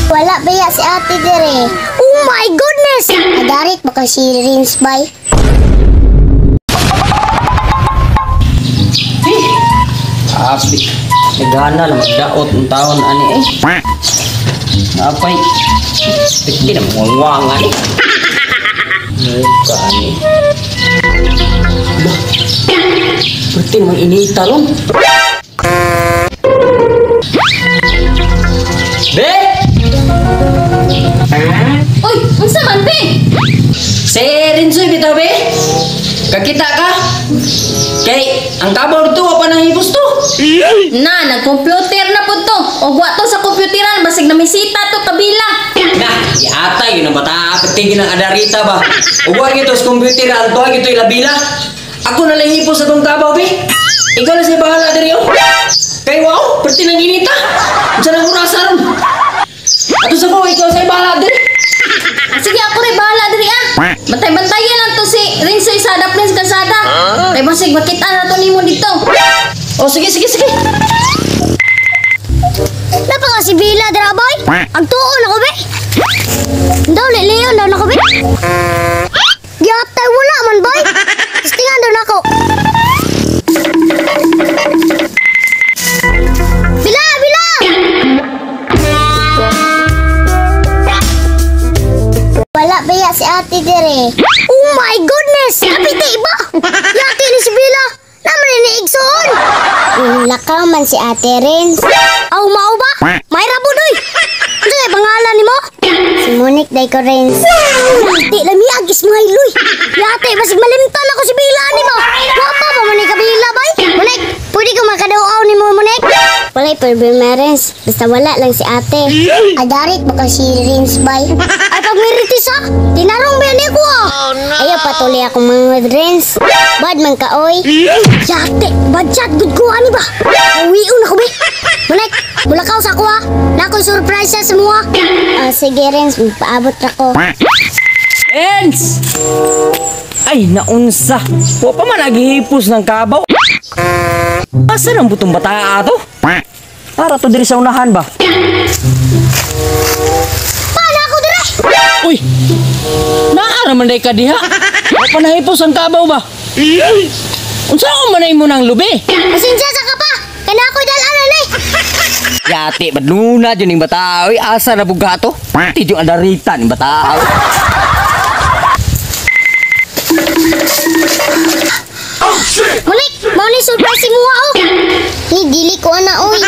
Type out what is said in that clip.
Wala ba si ate dire? Oh my goodness! Adarit baka si Rins bay. Abi, nagana na magdaot ang taon ani eh. Apay, hindi na mangwang ani. Muka ani. Bah, berarti mang inita ron. Be! Uy, unsa man be? Si Rinsoy bitaw be? Kakita ka? Kay, ang kabaw dito, wa pa nang hipos to. Na, nag-computer na po to. O wa to sa computeran, basig namisita to kabila. Na, iatay yun ang bata. Patigin ang adarita ba? Uwa gito sa computer, ang tuwa gito ilabila. Ako na lang hipos sa tong kabaw, be. Ikaw na siya bahala diri, oh. Kay wow, perti nang inita. Unsa nang orasa ron? Ato sa ko, ikaw sa bahala diri. Sige, ako rin bahala diri ah. Bantay-bantayan lang to si Rinsoy sa Daplins Kalsada. Kay basig makita na to nimo dito. Oh, sige, sige, sige. Napaka si Bila dira boy. Ang tuon ako be. Daw Leon daw nako be. Giatay wala man boy. Testingan daw nako. Bila, bila. Wala ba si ate dire? Oh my goodness! Kapiti ba? Yati ni si Bila. Naman ni igsoon. Lakaw man si ate Rins. Aw mao ba? May rabon oy. Ano kay pangalan nimo? Si Monique day ko Rins. Di lami ag Ismail oy. Yati basig malimtan ako si Bila nimo. Wa pa man ni kabila bay. Monique, pwede ko makadaw nimo Monique? Walay problema Rins. Basta wala lang si ate. Adarit baka si Rins bay. Ay pag miritis ah. Tinarong ba ni ko ah. Oh, no. Ayaw patuloy akong mga Rins. Bad man ka oy. Yate, bad chat good ko ani ba? Uwion ako be. Monique, mulakaw sa ako ah. Nakoy surprise sa semua. Sige Rins, paabot ra ko. Rins! Ay, naunsa. Wa pa man naghihipos ng kabaw. Asa nang butong bata ato? Para to diri sa unahan ba? Paano ako dire? Uy! Naa naman day ka diha. Wa pa nahipos ang kabaw ba? Unsa man ay mo nang lubi? Pasensya sa ka pa. Kana ako'y dalanan eh. Yati, badluna dyan yung bata. Uy, asa na bugato? Ti yung adarita ng bata. Oh, shit! Monique, mao ni surprise si Mua oh. Ni dili ko ana oy.